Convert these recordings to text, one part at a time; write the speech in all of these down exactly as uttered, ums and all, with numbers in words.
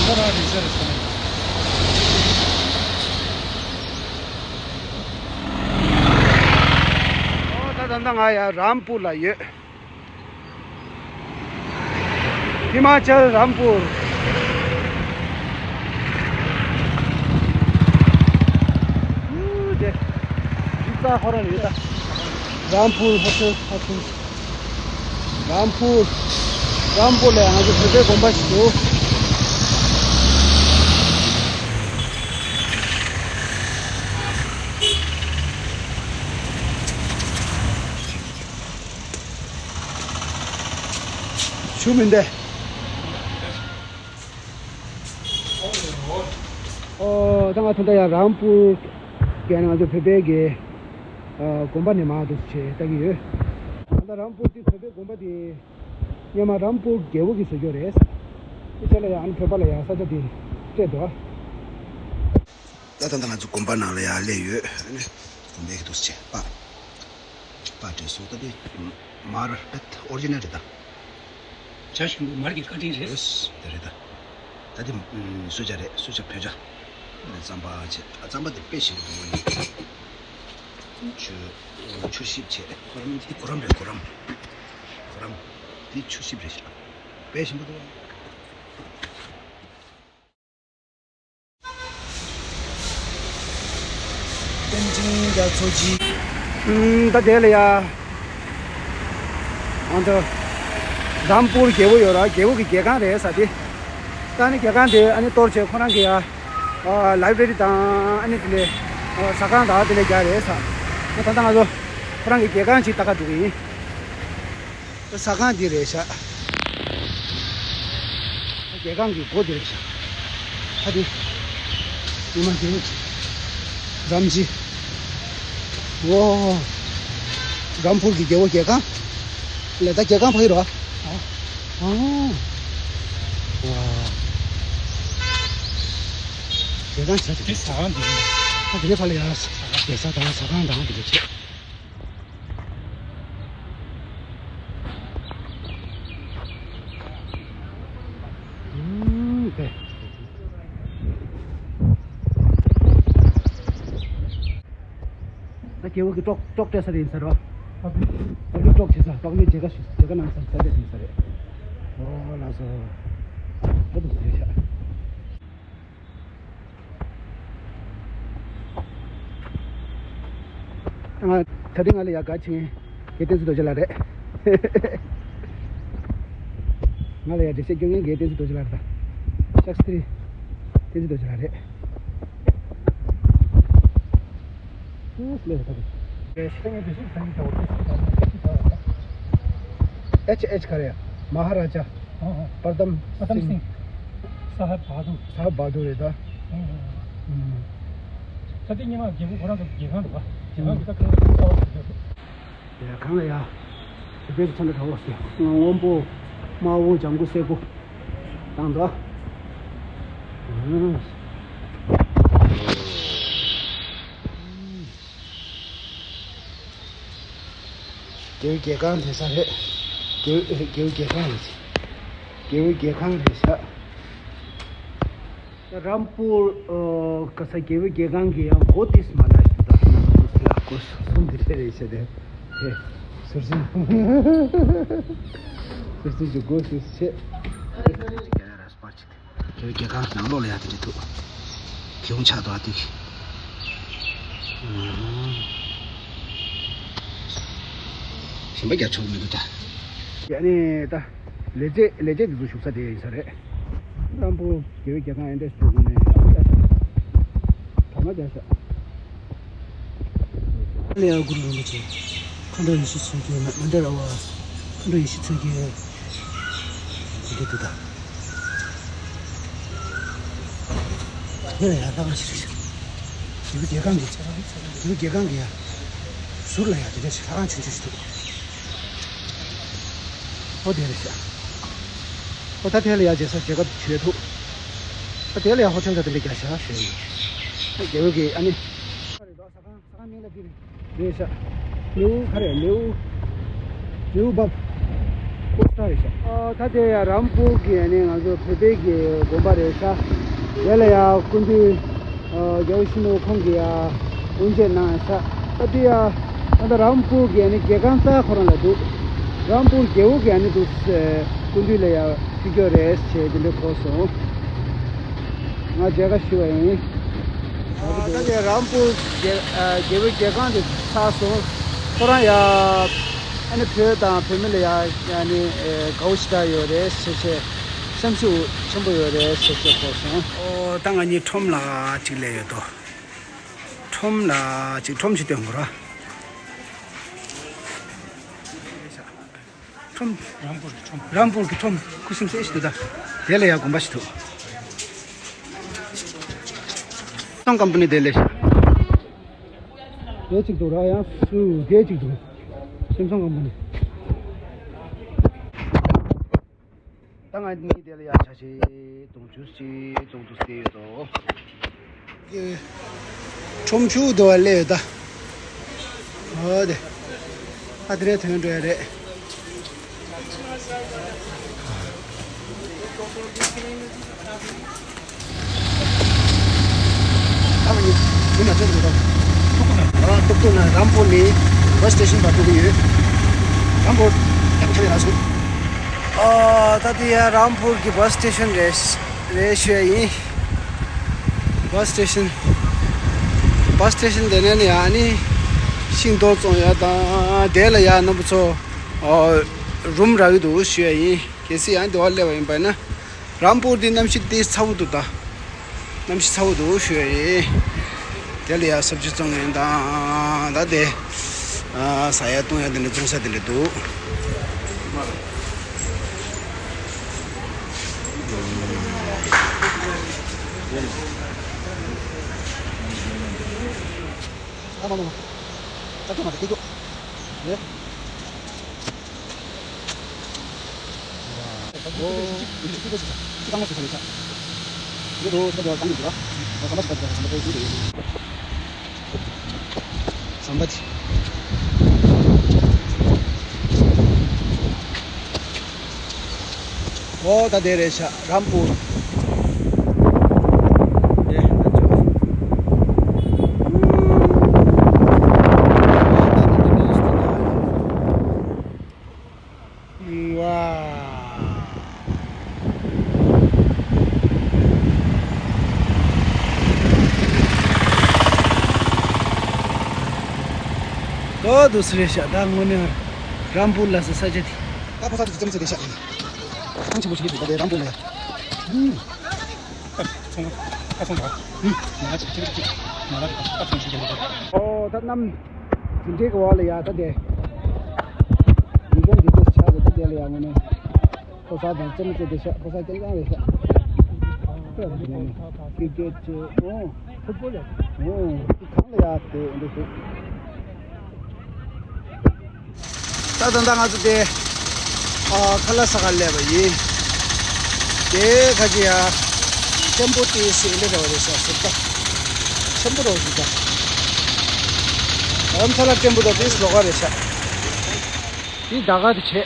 ཁོ་རང་རེད་ཤག་རེད་ཤག། ཨོ་ད་ད་ལྟ་ང་ཡ་རམ་པུར་ལ་ཡོད། ཧི་མ་ཅལ་རམ་པུར། ཨུ་དེ་རི་རྩ་ཁོ་རང་རེད་ད། རམ་པུར་ཧོ་ཊེལ་ཧོ་ཊེལ། རམ་པུར། རམ་པུར་ལ་ང་ཚོ་བོད་པའི་དགོན་པ་ཞིག་འདུག། ཆུ་མིན་ཏེ། ཨོ་ད་ང་ད་ལྟ་ཡང་རམ་པུར་གི་ང་ཚོ་བོད་པའི་གི་དགོན་པ་ནས་མར་འདུག་བྱས་ལྟ་གི་ཡོད། ད་ལྟ་རམ་པུར་དེ་བོད་པའི་དགོན་པ་དེ་སྔོན་མ་རམ་པུར་རྒྱལ་པོ་གིས་བཟོ་རྒྱུ་རེད། དེ་ཆ་ལ་ཡང་ཨ་ནི་བོད་པ་ལ་ཡང་ས་ཆ་དེ་སྤྲད་འདུག། ད་ད་ལྟ་ང་ཚོ་དགོན་པ་ནང་ལ་ཡང་སླེབས་ཡོད། ཨ་ནི་དགོན་པའི་གི་འདུག་བྱས་པ། པར་སྤྲད་སོང་། ད་དེ་མར་ཨོ་རི་ཇི་ནལ་རེད་ད། བྱ་ཞིམ་པོ་མར་གྱི་བཀའ་དྲིན་རེད། ཡེས་དེ་རེད་ད། ད་དེ་སུ་ཇ་རེད། སུ་ཇ་བོད་ཇ། རྩམ་པ་བྱས། རྩམ་པ་དེ་དཔེ་ཞིམ་པོ་འདུག་ནི། ཆུ་ཆུ་ཞིབ་བྱས། གོ་རམ་དེ་གོ་རམ་རེད། གོ་རམ། གོ་རམ་དེ་ཆུ་ཞིབ་རེད་ཤག། དཔེ་ཞིམ་པོ་འདུག། བསྟན་འཛིན་རྒྱ་མཚོ་རྗེ། ཨུམ། ད་དེ་ལ་ཡ། ཨ་ད། རམ་པུར་རྒྱལ་པོ་ཡོད་ར། རྒྱལ་པོ་གི་རྒྱལ་ཁང་རེད་ཟེར་དེ། ད་ནི་རྒྱལ་ཁང་དེ་ཨ་ནི་གཏོར་བྱས་ཁོ་རང་གི་ཡ། ཨ་ལའི་བྷྲེ་རི་དང་ཨ་ནི་དེ་ལས། ཨ་ཟ་ཁང་དང་དེ་ལས་རྒྱག་རེད་ཟེར། ཨ་ད་ད་ང་ཚོ་ཁོ་རང་གི་རྒྱལ་ཁང་ཅིག་ལྟ་ག་འགྲོ་གི་ཡིན། ཟ་ཁང་འདི་རེད་ཤག། རྒྱལ་ཁང་གི་སྒོ་འདི་རེད་ཤག། ཨ་དེ། ཉི་མ་འདི། རམ་ཇི། ཨོ། རམ་པུར་གྱི་རྒྱལ་པོ་རྒྱལ་ཁང་། ལས་ད་རྒྱལ་ཁང་ཕ་གི་རོ། ཨ། ཨ། ཝ། རྒྱལ་ཁང་ཆ་དེ། དེ་ཟ་ཁང་འདི་རེད། ཨ་དེ་ནས་ཕ་ལ་ཡ། རྒྱལ་ས་དང་ཟ་ཁང་དང་འདི་རེད་ཆེ། ད་རྒྱལ་པོ་གི་ཀྲོག་ཀྲོག་སྤྲད་ས་རེད་ཟེར་རོ། པགས་པའི་ཀྲོག་བྱེད་ས། པགས་པའི་མཇལ་ཁ་ཞུ། མཇལ་ཁ་གནང་ས་ས་ཆ་དེ་ཟེར་རེད། ཨོ་ལགས་སོ། ད་དུང་ཟེར་ཤག། ང་ད་རིང་ང་ལ་ཡ་ག་ཆེན་དགེ་བསྟན་འཛིན་རྡོ་རྗེ་ལགས་རེད། ང་ལ་ཡ་འགྲེལ་བཤད་སྐྱོན་མཁན་དགེ་བསྟན་འཛིན་རྡོ་རྗེ་ལགས་རེད་ད། ཤཱསྟྲི་བསྟན་འཛིན་རྡོ་རྗེ་ལགས་རེད། ཨུ་ལས་ད་རེད། ཨེཆ་ཨེཆ་ག་རེ། མ་ཧ་ར་ཇ། ཨ་ཨ། པར་དམ། པར་དམ་སིང་། སིང་། ས་ཧབ་བྷ་དུར། ས་ཧབ་བྷ་དུར་རེད་ད། ཨ་ཨ། ཨུམ། ད་དེ་སྔོན་མ་རྒྱལ་པོ་ཁོ་རང་གི་རྒྱལ་ཁང་འདུག་ག། རྒྱལ་ཁང་གི་ད་ཁང་གི་ས་བ་ཞིག་རེད། ཡ་གང་ལ་ཡ། དེ་དཔེ་ཆ་ཚང་འདྲ་གྲོགས་སེ། སྔོན་པོ། དམར་པོ། ལྗང་གུ། སེར་པོ། དང་འདུག་ཨ། རྒྱལ་པོའི་རྒྱལ་ཁང་རེད་ས་རེད། རྒྱལ་པོའི་རྒྱལ་པོའི་རྒྱལ་ཁང་རེད། རྒྱལ་པོའི་རྒྱལ་ཁང་རེད་ཤག། རམ་པུར་ཨ་ག་ས་རྒྱལ་པོའི་རྒྱལ་ཁང་གི་ཡང་སྒོ་ཏིས་མ་ལ་ཞིག་ད་ལ་སྒོ་གསུམ་འདི་འདྲ་རེད་ཤག་དེ། ཧེ། ཟུར་ཟུར། ཟུར་ཟུར་གྱི་སྒོ་ཟུར་ཟུར་བྱས། རྒྱལ་པོའི་རྒྱལ་ཁང་རེད་ཤག། རྒྱལ་པོའི་རྒྱལ་ཁང་ནང་ལོགས་ལ་ཡ་དེ་འདྲ་འདུག། གྱོང་ཆག་འདུག་ཨ་ཏིག། ཞིམ་པ་རྒྱག་ཆོག་མི་འདུག་ད། ཡ་ནི་ད། ལས་བྱེད་ལས་བྱེད་འདི་ཚོ་བཞུགས་ས་དེ་ཡིན་ས་རེད། རམ་པུར་རྒྱལ་པོའི་རྒྱལ་ཁང་ཨེ་འདྲས་འདུག་ནས་ཡ་ཤ། ཐ་མ་རྒྱ་ཤ། ལས་ཨ་གུ་རུ་རིན་པོ་ཆེ། མཁའ་འགྲོ་ཡེ་ཤེས་མཚོན་བརྒྱད། ནཱ་ད་ར་བ། མཁའ་འགྲོ་ཡེ་ཤེས་མཚོན་བརྒྱད། འདི་འདྲ་འདུག་ད། དེ་ལ་ཡང་ལྷ་ཁང་ཞིག་རེད། རྒྱལ་པོའི་རྒྱལ་ཁང་གི། རྒྱལ་པོའི་རྒྱལ་ཁང་གི་ཡ། ཟུར་ལ་ཡ་དེ་འདྲ་ཞིག་ལྷ་ཁང་ཆུང་ཆུང་ཞིག་འདུག། ཨོ་དེ་རེད་ཤག། ཨོ་ད་དེ་ལ་ཡ་མཇལ་ས་མཇལ་ཁ་བྱེད་ཐུབ། ཨ་དེ་ལ་ཡ་ཧོ་ཊེལ་ད་དེ་འདྲ་རྒྱག་ཤག་ཞེས། ཨ་རྒྱལ་པོ་གི་ཨ་ནི། ས་ཁང་ས་ཁང་མིང་ལ་དེ་རེད། རེད་ཤག། ནེའུ་ག་རེ། ནེའུ། ནེའུ་བབ། པོ་སྟར་རེད་ཤག་ཨ་ད་དེ་ཡ་རམ་པུར་གི་ཨ་ནི་ང་ཚོ་བོད་པའི་གི་དགོན་པ་རེད་ཤག་དེ་ལ་ཡ་སྐུ་མདུན་ཨ་རྒྱལ་བ་ཡིད་བཞིན་ནོར་བུ་ཁོང་གི་ཡ་དབུ་འབྱེད་གནང་ཡ་ཤག་ཨ་དེ་ཡ་ཨ་ད་རམ་པུར་གི་ཨ་ནི་རྒྱལ་ཁང་རྩ་ཁོ་རང་ལ་འདུག་རམ་པུར་རྒྱལ་པོ་གི་ཨ་ནི་འདུག་སྐུ་མདུན་ལ་ཡ་ཕེབས་རྒྱུ་རེད་ཟེར་དེ་འདྲ་གོ་སོང་། ང་མཇལ་ཁ་ཞུ་བ་ཡིན། ད་ལྟ་རང་པུར་རྒྱལ་རྒྱལ་པོའི་རྒྱལ་ཁང་དེ་ཚར་སོང་། ཁོ་རང་ཡ་ཨ་ནི་བོད་དང་བོད་མི་ལ་ཡ་ཡ་ནི་དགའ་བོ་ཞེ་དྲག་ཡོད་རེད་ཟེར་བྱས། སེམས་ཤུགས་ཆེན་པོ་ཡོད་རེད་ཟེར་བྱས་གོ་སོང་། ཨོ་ད་ང་གཉིས་ཁྲོམ་ལ་གཅིག་སླེབས་ཡོད་དོ། ཁྲོམ་ལ་གཅིག་ཁྲོམ་གཅིག་སྟོན་དགོས་ར། ཁྲོམ། རམ་པུར་གྱི་ཁྲོམ། རམ་པུར་གྱི་ཁྲོམ་ཁུ་སིམ་སེ་ཞིག་འདུག་ད། དེ་ལ་ཡ་དགོན་པ་ཞིག་འདུག་སེམ་སང་ཀམ་པ་ནི་དེ་ལས། དེ་གཅིག་འདུག་ར་ཡང་སུ་དེ་གཅིག་འདུག་སེམ་སང་ཀམ་པ་ནི། ད་ང་གཉིས་དེ་ལ་ཡ་ཆ་ཤས་དུང་ཆུ་ཞིག་དུང་དུ་སྟེ་ཡོད་དོ། ཁྲོམ་ཆུ་དོ་བ་ལས་ཡོད་ད། ཨོ་དེ། ཨ་དེ་རེད་ཐོན་འགྲོ་ཡ་རེད། ཨ་མ་ནི་མི་མ་ཚད་འགྲོ་ད། ཨ་ཏུག་ཏུག་ན་རམ་པུར་ནས་བྷ་སི་སི་ཊེ་ཤན་བར་འགྲོ་གི་ཡོད། རམ་པུར་ཡང་ཆ་ལས་རག་སོང་། ཨ་ད་དེ་ཡ་རམ་པུར་གྱི་བྷ་སི་སི་ཊེ་ཤན་རེད། རེད་ཞུ་ཡ་ཡིན། བྷ་སི་སི་ཊེ་ཤན། བྷ་སི་སི་ཊེ་ཤན་དེ་ནས་ནི་ཨ་ནི་ཤིང་ཏོག་བཙོང་ཡ་དང་དེ་ལ་ཡ་རྣམ་པ་ཚོ་ཨ་རུམ་རག་གི་འདུག་ཞུ་ཡ་ཡིན། གལ་སྲིད་ཡང་དེ་བ་སླེབས་པ་ཡིན་པ་ན་རམ་པུར་འདི་གནམ་གཤིས་འདི་ཚ་བོ་འདུག་ད། གནམ་གཤིས་ཚ་བོ་འདུག་ཞུ་ཡ་ཡིན། དེ་ལ་ཡ་སབ་ཇི་བཙོང་མཁན་དང་ད་དེ་ཨ་ཟ་ཡ་བཏུང་ཡ་དེ་འདྲ་བཙོང་ས་དེ་འདྲ་འདུག་ཨ་མ་མ་མ། ད་ཐུག་མ་ཐུག་ཐུག་ཐུག་ཡེ། ཨོ་ད་དེ་རེད་ཤག་རམ་པུར། དེ་ད་ཅོ། ཝ། ཏོ་དུ་སི་རེད་ཤག་ད་དངོས་གནས་རམ་པུར་ལ་སི་ས་ཆ་དེ། ད་ཕོ་ས་དེ་ཙམ་ཙམ་རེད་ཤག་ཨང་ཆེན་པོ་ཞིག་གིས་ད་དེ་རམ་པུར་ལ་ཡ། ཨུམ། ཨོ་ད་གནམ་འདི་འདྲའི་གི་འོག་ལ་ཡ་ད་དེ། མི་འདྲ་འདི་འདྲ་ཆགས་རེད་ད་དེ་ལ་ཡ་ངོ་ནས། ཕོ་གསར་དང་རྩེད་མོ་རྩེ་བསྡད་ཤག་ཕོ་གསར་རྐྱང་རྐྱང་རེད་ཤག་ཀི་རི་ཀེ་ཊི་རྩེ་ཨོ། ཕུཊ་བོལ་ཡ། ཨོ། གང་ལ་ཡ་དེ་འདི་ཤོད། ད་ད་ད་ང་ཚོ་དེ་ཨ་ཁ་ལག་ཟ་ག་སླེབས་པ་ཡིན། དེ་ཁ་ཅིག་ཡ་ཊེམ་པོ་ཊི་སི་ཨེ་འདྲ་འདྲ་བ་རེད་ཤག་ཟེར་ད། ཆེན་པོ་རོ་ཞིག་ད། རྡ་རམ་ས་ལ་ཊེམ་པོ་ཊི་ཨོ་ཕི་སི་ལོགས་ཀ་རེད་ཤག་འདི་ད་ག་དེ་བྱས།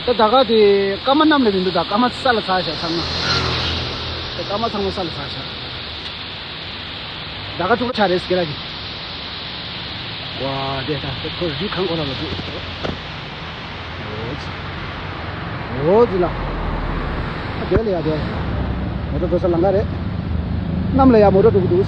ད་ད་ག་དེ་སྐར་མ་གནམ་ལ་མི་འདུག་ད་སྐར་མ་ས་ལ་ཚར་ཤག་ཚང་མ། ད་སྐར་མ་ཚང་མ་ས་ལ་ཚར་ཤག་ད་ག་དྲུག་ཆ་རེད་སྐེ་ར་གི། ཝ་དེ་ད་དེ་ཁོ་རི་གང་གོ་ལ་ལ་འདུག་ཨོ་ཙི་ལ། ཨ་དེ་ལ་ཡ་དེ། མོ་ཊ་འགྲོ་ས་ལམ་ཁ་རེད། གནམ་ལ་ཡ་མོ་ཊ་འགྲོ་གི་འདུག